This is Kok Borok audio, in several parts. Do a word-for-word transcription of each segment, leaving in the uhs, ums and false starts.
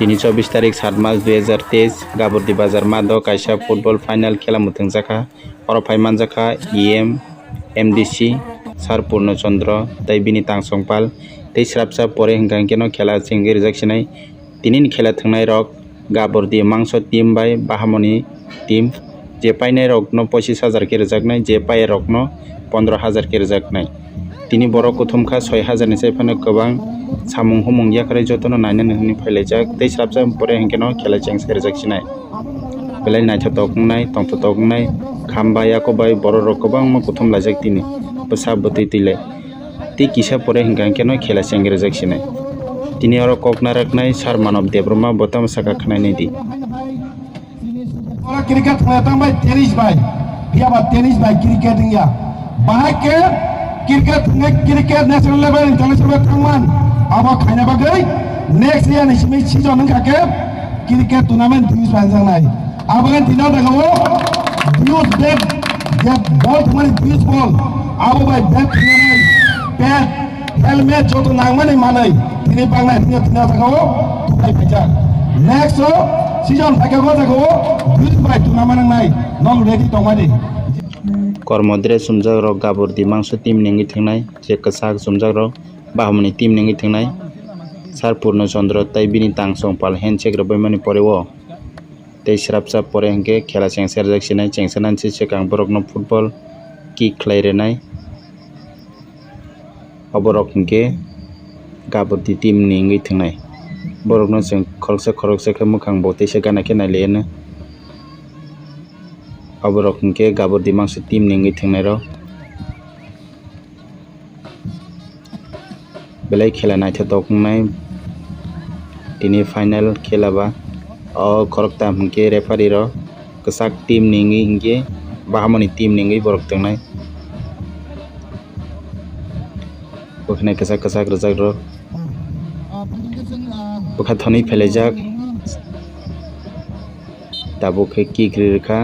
Tini chobbish tarik, sat mas dui hazar teis, Gabordi Bazar math o kaisa football final khela mwthangjakha. Oro phai manjakha E M, M D C, Sir Purno Chandra tei bini tangsongpal tei srapsa pore hwnkha hwnkhe no khela chengwi rijak sinai. Tinini khela thwngnairok Gabordi Mangso team bai Bahamoni team. Je painairokno pochis hajar khe rwjaknai, je paiyarokno pondro hajar khe rwjaknai. Tini borok kuthum kha, soi hajar ni sai phano kwbang samung humung yakarwi jotono nainani hwnwi phailaijak tei srapsa pore hwnkhe no khela chengsa rijak sinai. Belai naithotok wngnai, tongthotok wngnai, kham bai, yakob bai bororok kwbangma kuthum laijak tini, bwsa bwtwi twilai. Tei kisa pore hwnkha hwnkhe no khela chengwi rijak sinai. Tini oro kok naraknai Sir Manob Debbarma bo tamo sakha khwnainai di. Oro cricket thwngya tang bai tennis bai, phiya ba tennis bai cricket wngya. Bahai khe cricket thwngwi cricket national level, international level thangman. Abo khaina bagwi next year ni simi season wngkha khe cricket tournament Diyus bai wngjaknai. Abo khe tino jaga o Diyus bat, je ball thwngmani Diyus ball, abo bai bat thwngmani pad, helmet joto nangmani manwi tini bangnai thwngya tini o jaga o tupai phaijak. Next o season phaikha o jaga o Diyus bai tournament wngnai, nong ready tongmani. Kormo dress chumjak rok Gabordi Mangso team ni wngwi thangnai, je kwchak chumjak rok Bahamoni team ni wngwi thangnai. Sir Purno Chandra tei bini tangsongpal handshake rwbaimani pore o tei srapsa pore hwnkhe khela chengsa rijak sinai, chengsa nani se swkang borokno football kick khlai rwnai. Oborok hwnkhe Gabordi team ni wngwi thangnai. Borokno chwng khoroksa khoroksa khe mwkhang bo teisa gana khe nai lai anw. Oborok hwnkhe Gabordi Mangso team ni wngwi thangnai rok. Belai khela naithotok wngnai tini final khela ba. O khoroktham hwnkhe referee rok kwchak team ni wngwi hinkhe Bahamoni team ni wngwi borok tongnai. Bwkhwnai kwchak kwchak rwjak rok. Bwkha thonwi phelaijak. Tabuk khe kick ri rwkha.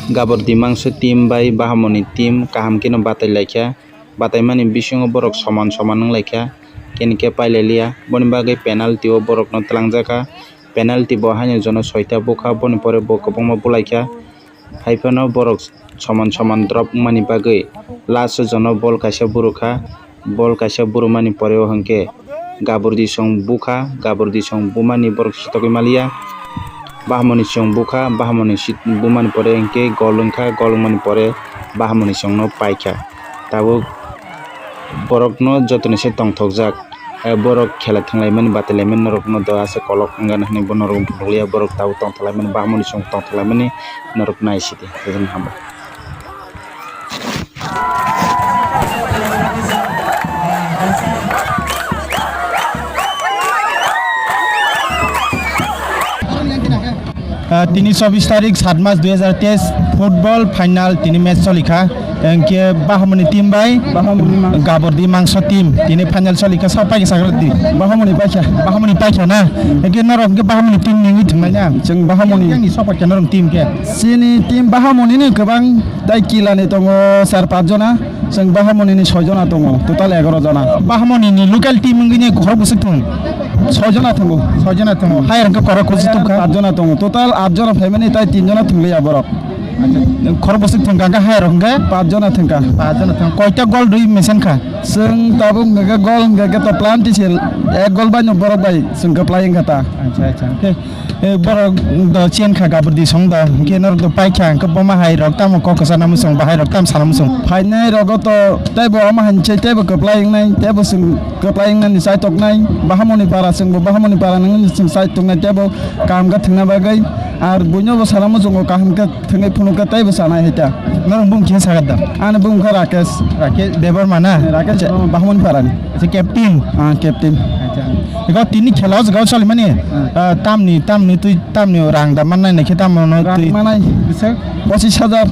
Gabordi Mangso team bai Bahamoni team kaham kheno batai laikha. Bataimani bisingo borok soman soman wng laikha, kene khe pailai liya. Boni bagwi penalty o borokno twlangjakha. Penalty bo haino jono soita bukha, boni pore bo kwbangma bulaikha. Hai phano borok soman soman drop wngmani bagwi last o jono bol kaisa burukha. Bol kaisa burumani pore o hwnkhe Gabordi song bukha, Gabordi song bumani borok sitogwi maliya. Bahamoni song bukha, Bahamoni sit-, bumani pore hwnkhe gol wngkha, gol wngmani pore Bahamoni songno paikha. Tabuk borokno jotoni se tongthokjak, eh, borok khela thwnglaimani, batailaimani norokno do aswk kolok wngya hwnwi bo norok phunukliya, borok tabuk tongthoklaimani, Bahamoni song tongthoklaimani norok naisidi, hwnwi hambai. Ah, tini chobbish tarik, sat mas dui hazar teis, football final tini match solikha. Engke Bahamoni team bai Bahamoni Mangso. Gabordi Mangso team tini final solikha. Sa paikha sagra di. Bahamoni paikha. Bahamoni paikha na? Engke norok engke Bahamoni team ni wngwi thwngmai na? Chwng Bahamoni. Yang ni support khe norok team khe? Chini team Bahamoni ni kwbang. Tai Kila ni tongo char panch jona, chwng Bahamoni ni soi jona tongo, total egaroh jona. Bahamoni ni local team wngwi ni khorok bwswk thung? Soi jona tongo. Soi jona tongo. Higher hwnkhe khorok kwchwk tongkha? Panch jona tongo, total aat jona phaimani, tai tin jona thungliya borok. Khorok bwswk thungkha hwnkhe higher hwnkhe? Panch jona thungkha. Panch jona thung. Koita gol rwi mesenkha? Chwng tabuk hwnkhe gol hwnkhe to plan tisil, ek gol bai no borok bai chwng kwplai wngkha ta. Acha, acha. Hwnkhe Eh, borok do chen kha Gabordi song da, hwnkhe norok do paikha, hwnkhe boma hai rok tamo kok kwchana muchung, bahai rok tamo sana muchung. Phainai rogo to teibo omo hai se teibo kwplai wngnai, teibo chwng kwplai wngnani chaitoknai, Bahamoni para chwngbo Bahamoni para nangni chwng chaitoknai, teibo kaham khe thwngna bagwi, ar buino bo sana muchungo kaham khe thwngwi phunukhe teibo chanai hai ta. Norok bung khe sagat da? Ani bung khe Rakesh. Rakesh Debbarma na? Rakesh, oh, Bahamoni parani. Acha, captain? Ah, captain. Acha. Ego tini khela o jaga o solimani? Ah. Ah, tamni, tamni twi, tamni rang da mannai naikhe tamo no twi? Rang manai, bisa? Pochis hajar.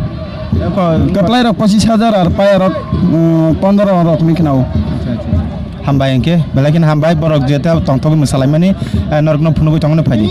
Eko, kwplai rok pochis hajar ar paya rok, um, pondro rok ni khna o. Acha, acha. Hambai hwnkhe, belai kheno hambai, borok je ta tongthok mwsalaimani, eh, norokno phunugwi tongmani phaidi.